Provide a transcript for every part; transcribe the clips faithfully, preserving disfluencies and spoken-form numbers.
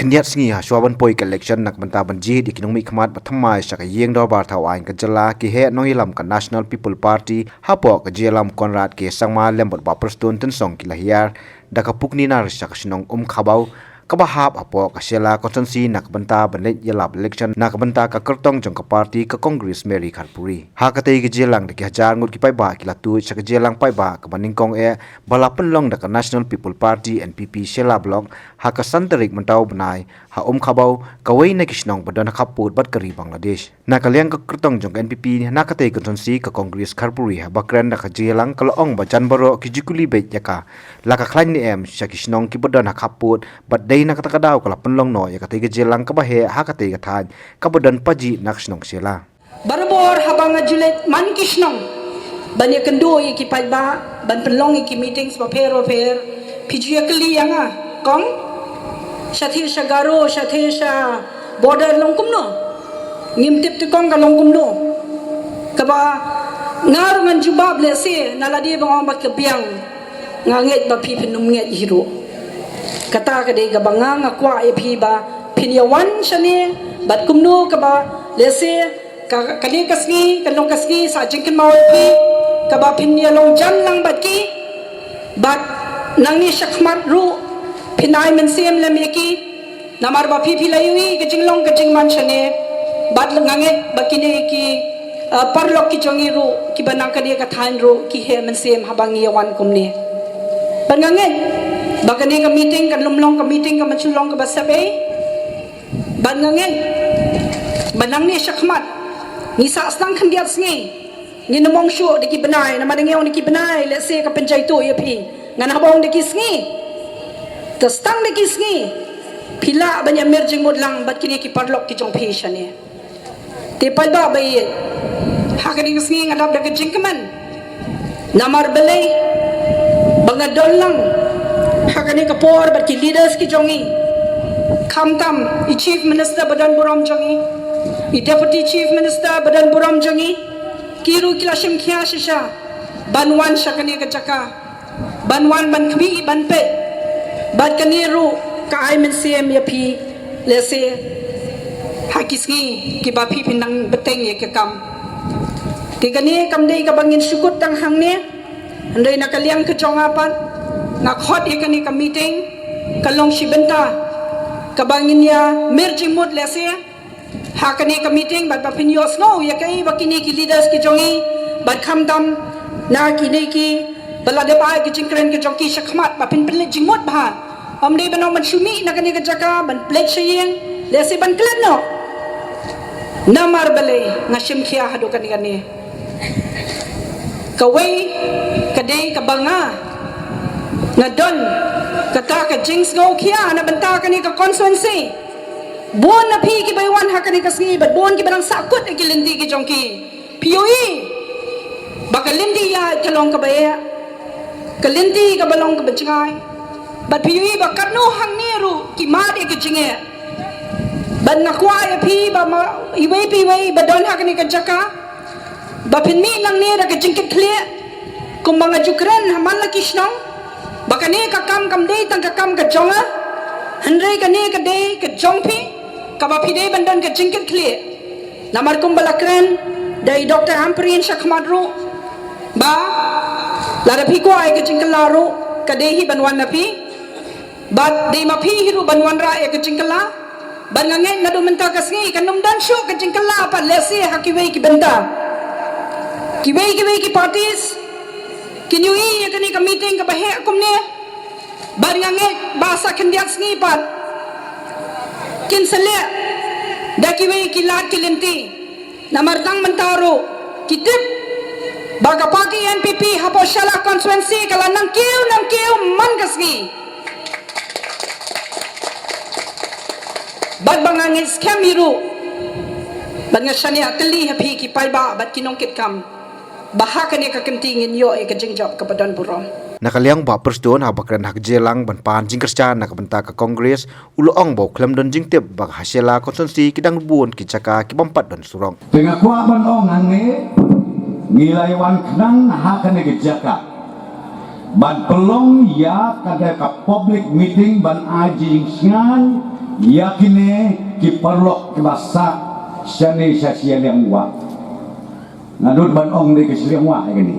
khyndiat sngi ha shuwa ban poi ka election na ka bynta ban jied ïa ki nongmihkhmat ba thymmai sha ka ïing dorbar thaw aiñ ka jylla, ki heh nongïalam ka National People Party hapoh ka jingïalam Conrad K Sangma lem bad Bah Prestone Tynsong ki la hiar da ka pukni nar sha ka shnong Umkhabaw kaba hap hapoh ka Shella constituency na ka bynta ban leit ïalap election na ka bynta ka kyrtong jong ka party ka Congress Mary Kharpuri. Ha katei ka jingïalang da ki hajar ngut ki paidbah ki la tuid sha ka jingïalang paidbah kaba nyngkong eh ba la pynlong da ka National People Party N P P Shella Block ha ka san tarik mynta u bnai ha Umkhabaw, kawei na ki shnong ba don ha khappud bad ka ri Bangladesh. Na ka liang ka kyrtong jong ka N P P na katei ka constituency ka Congress Kharpuri haba kren da ka jingïalang ka la ong ba jan baroh ki ju kylli beit ïa ka la ka khlaiñ ne em sha ki shnong kiba don ha khappud, bad dei na kata ka daw ka la pynlong noh ïa katei ka jingïalang kaba heh ha katei ka thaiñ kaba don paji na ka shnong Shella. Barabor haba nga ju leit man ki shnong ban ïakynduh ïa ki paidbah, ban pynlong ïa ki meetings bapher bapher, phi ju ïakylli ïa nga, kong, shathie sha Garo, shathie sha border long kumno? Ngim tip te kong ka long kumno. Kaba nga ruh ngan jubab lehse na lade ba nga ong ba ka biang, nga ngeit ba phi phin ym ngeit hi ruh. Kata ka dei kaba nga nga kwah ïa phi ba phin ïa wan shane, bad kumno kaba lehse ka, kane ka sngi kan long ka sngi sa jingkynmaw ïa phi, kaba phin ïa long jan lang bad ki, bad nangne shakhmat ruh phin ai mynsiem lem ïa ki. Namar ba phi phi la ïohi ka jinglong ka jingman shane, bad nga ngeit ba kine ki, uh, paralok ki jong ngi ruh kiba nang kane ka thaiñ ruh ki heh mynsiem haba ngi ïa wan kumne. Bad nga ngeit ba kane ka meeting kan lum long ka meeting kaba shu long kaba sep ei. Bad nga ngeit ba nangne shakhmat ngi sah sdang khyndiat sngi. Ngin ym ong shuh da ki bnai, namar da ngi ong da ki bnai lehse ka pynjaituh ïa phi. Ngan hap ong da ki sngi. Te sdang da ki sngi phi lah ban ïa mir jingmut lang bad kine ki paralok ki jong phi shane. Te paidbah ba ïeit, ha kane ka sngi nga dap da ka jingkmen. Namar balei ba nga don lang ha kane ka por bad ki leaders ki jong ngi, khamtam i Chief Minister ba don burom jong ngi, i Deputy Chief Minister ba don burom jong ngi, ki ruh ki la shim khia shisha ban wan sha kane ka jaka, ban wan ban khmih ban peit. Bad kane ruh ka ai mynsiem ïa phi lehse ha ki sngi kiba phi phin nang bteng ïa ka kam. Te kane kam dei kaba ngin shu kut tang hangne. Hynrei na ka liang ka jong nga pat, nga khot ïa kane ka meeting ka long shi bynta kaba ngin ïa mir jingmut lehse ha kane ka meeting, bad ba phin ïohsngew ïa kaei ba kine ki leaders ki jong ngi, bad khamtam na kine ki ba la dep ai ki jingkren ki jong ki shakhmat, ba phin pynleit jingmut bha. Ym dei ban ong ban shu mih na kane ka jaka ban pynleit sha ïing lehse ban klet noh. Namar balei nga shim khia haduh kane kane? Kawei ka dei kaba nga nga don kata ka jingsngew khia na bynta kane ka constituency. Bun na phi kiba wan ha kane ka sngi bad bun kiba dang sahkut ïa ki lynti ki jong ki. Phi ïohi ba ka lynti ïaid ka long kaba eh, ka lynti kaba long kaba jngai. Bad phi ïohi ba katno hangne ruh ki mad ïa ka jingeh. Bad nga kwah ïa phi ba ma iwei pa iwei ba don ha kane ka jaka, ba phin mih nangne da ka jingkitkhlieh. Kumba nga ju kren ha man la ki shnong, ba kane ka kam kam dei tang ka kam ka jong nga, hynrei kane ka dei ka jong phi, kaba phi dei ban don ka jingkitkhlieh. Namar kumba la kren da i Doctor Ampareen shakhmat ruh, ba lada phi kwah ïa ka jingkylla ruh ka dei hi ban wan na phi. Bad dei ma phi hi ruh ban wanrah ïa ka jingkylla. Bad nga ngeit naduh mynta ka sngi kan ym don shuh ka jingkylla pat lehse ha kiwei ki bynta. Kiwei kiwei ki parties kin ïohi ïa kane ka meeting kaba heh kumne. Bad nga ngeit ba sa khyndiat sngi pat kin sa leh da kiwei ki lad ki lynti. Namar tang mynta ruh ki tip ba ka party N P P hapoh Shella constituency ka la nang kiew nang kiew man ka sngi. Bad ba nga ngeit skhem hi ruh, bad nga shaniah kylli ha phi ki paidbah bad ki nongkitkam, ba ha kane ka kynti ngin ïoh ïa ka jingjop kaba don burom. Na ka liang Bah Prestone haba kren ha ka jingïalang ban pan jingkyrshan na ka bynta ka Congress, u la ong ba u khlem don jingtip ba ha Shella constituency ki dang bun ki jaka ki bym pat don surok. Te nga kwah ban ong hangne, ngi la ïa wan khnang ha kane ka jaka ban pynlong ïa kane ka public meeting ban ai jingsngewsih Ïa kine ki paralok kiba sah shane sha shiliang wah. Nga dut ban ong dei ka shiliang wah ïa kine.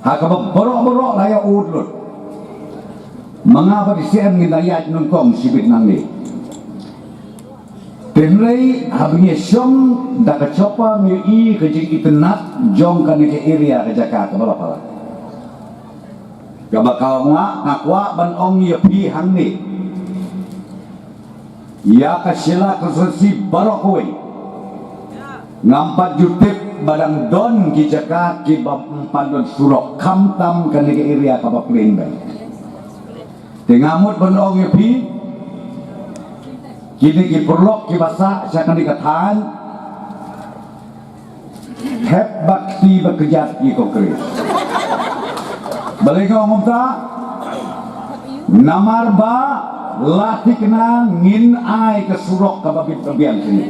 Ha kaba baroh baroh la ïa ud lut. Ma nga bad i C M ngin da ïaid nyngkong shibit nangne. Hynrei haba ngi shong da ka chopper ngi i ka jingitynnad jong kane ka area ka jaka kaba la palat. Kaba ka nga nga kwah ban ong ïa phi hangne. Ïa ka Shella constituency baroh kawei. Ngam pat ju tip ba dang don ki jaka kiba ym pat don surok khamtam kane ka area kaba plain beit. Te nga mut ban ong ïa phi, kine ki paralok kiba sah sha kane ka thaiñ, hep ba kti ba kjat ïa Congress. Balei nga ong kumta? Namar ba la thikna ngin ai ka surok kaba bit ba biang kine.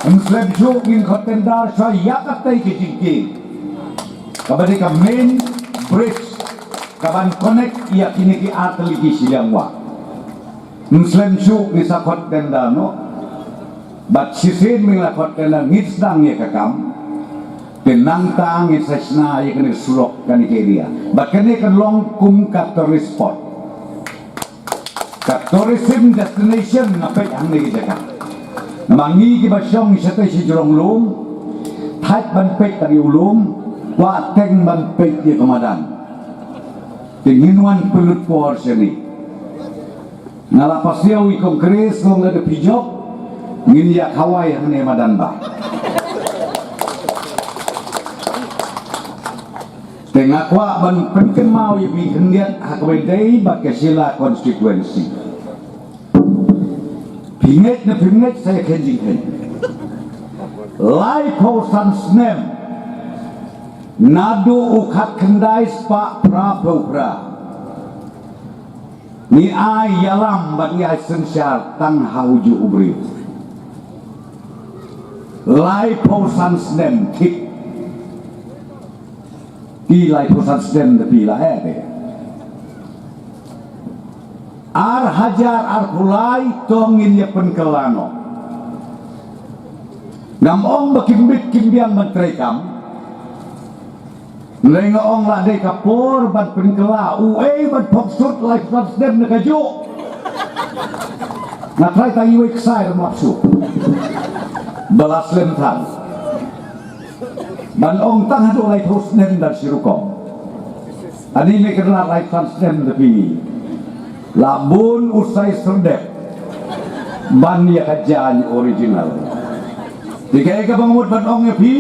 Ym slem shuh ngin khot tender shuwa ïa katei ka jingkieng. Kaba dei ka main bridge kaban connect ïa kine ki artylli ki shiliang wah. Ym slem shuh ngi sa khot tender noh. Bad shisien mynta la khot tender ngin sdang ïa ka kam. Te nangta ngin sa shna ïa kane ka surok kane ka area. Bad kane kan long kum ka tourist spot. Ka tourism destination nga peit hangne ka jaka. Namar ngi kiba shong shatei shi jrong lum, thait ban peit tang ïa u lum, kwah teng ban peit ïa ka madan. Te ngin wan pynlut por shane. Nga la pasiaw ïa i Kong Chris, kong lada phi jop, ngin ïa khawai hangne madan ba. Te nga kwah ban pynkynmaw ïa phi khyndiat ha kaba ïadei bad ka Shella constituency. Phi ngeit ne phim ngeit sa ïa khein jingkhein. Laiphew san snem naduh u khatkhyndai spah phraphew phra. Ngi ai ïalam bad ngi ai synshar tang ha ujuh u briew. Laiphew san snem thik. Ki laiphew san snem da phi la eh te. Ar hajar arphew lai to ngin ïa pynkylla noh. Ngam ong ba kim bit kim biang ban trei kam. Hynrei nga ong la dei ka por ban pynkylla, uei ban phongsut laiphew san snem na kajuh. Nga trai tang iwei ksai ruh map shuh. Ba la slem than. Ban ong tang haduh laiphew snem da shi rukom. Ani me kylla laiphew san snem da phi. La bun u sai serdep ban ïa ka jaiñ original. Te kaei kaba nga mut ban ong ïa phi,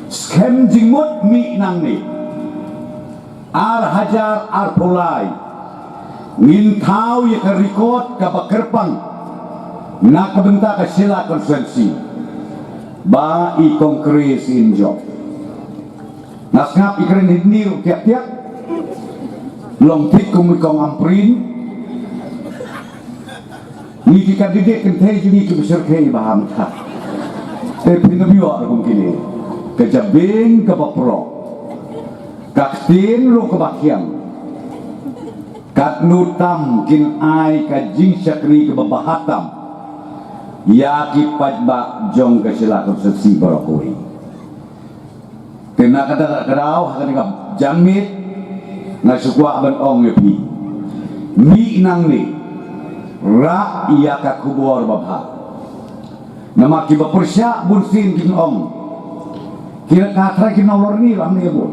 skhem jingmut mih nangne. Ar hajar arphew lai ngin thaw ïa ka record kaba kyrpang na ka bynta ka Shella constituency ba i Kong Chris in jop. Nga sngap i kren hynnin ruh tiak tiak. Long thik kum i Kong Ampareen. Ngi ki candidate kynthei jong ngi kiba shyrkhei ba ham tha. Te phin ym ïoh ruh kum kine. Ka jabieng kaba proh. Ka ktien ruh kaba thiang. Katno tam kin ai ka jingshakri kaba bha tam ïa ki paidbah jong ka Shella constituency baroh kawei. Te na kata ka daw ha kane ka janmiet nga shu kwah ban ong ïa phi. Mih nangne, rah ïa ka khubor babha. Namar kiba pyrshah bunsien kin ong, ki la ka trai ki nonglorni lam ne bun.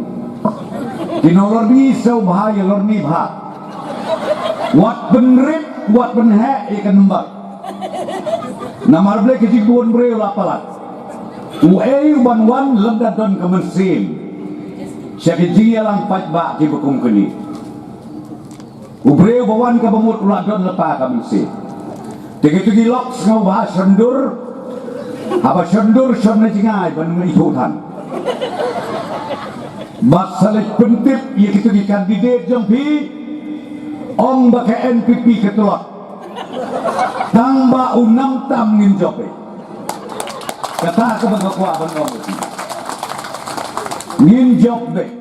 Ki nonglorni sngewbha ïa lorni bha. Wat pynrit, wat pynheh ïa ka number. Namar balei ka jingbun briew la palat. Uei uban wan lada don ka mynsiem sha ka jingïalang paidbah kiba kum kane. U briew ba wan kaba mut u la don lypa ka mynsiem. Te kito ki lok sngewbha shon dur. Haba shon dur shon na jngai ban ithuh than. Bad sa leit pyntip ïa kito ki candidate jong phi. Ong ba ka N P P ka tlot. Tang ba u nam tam ngin jop beit. Kata kaba nga kwah ban ong. Ngin jop beit.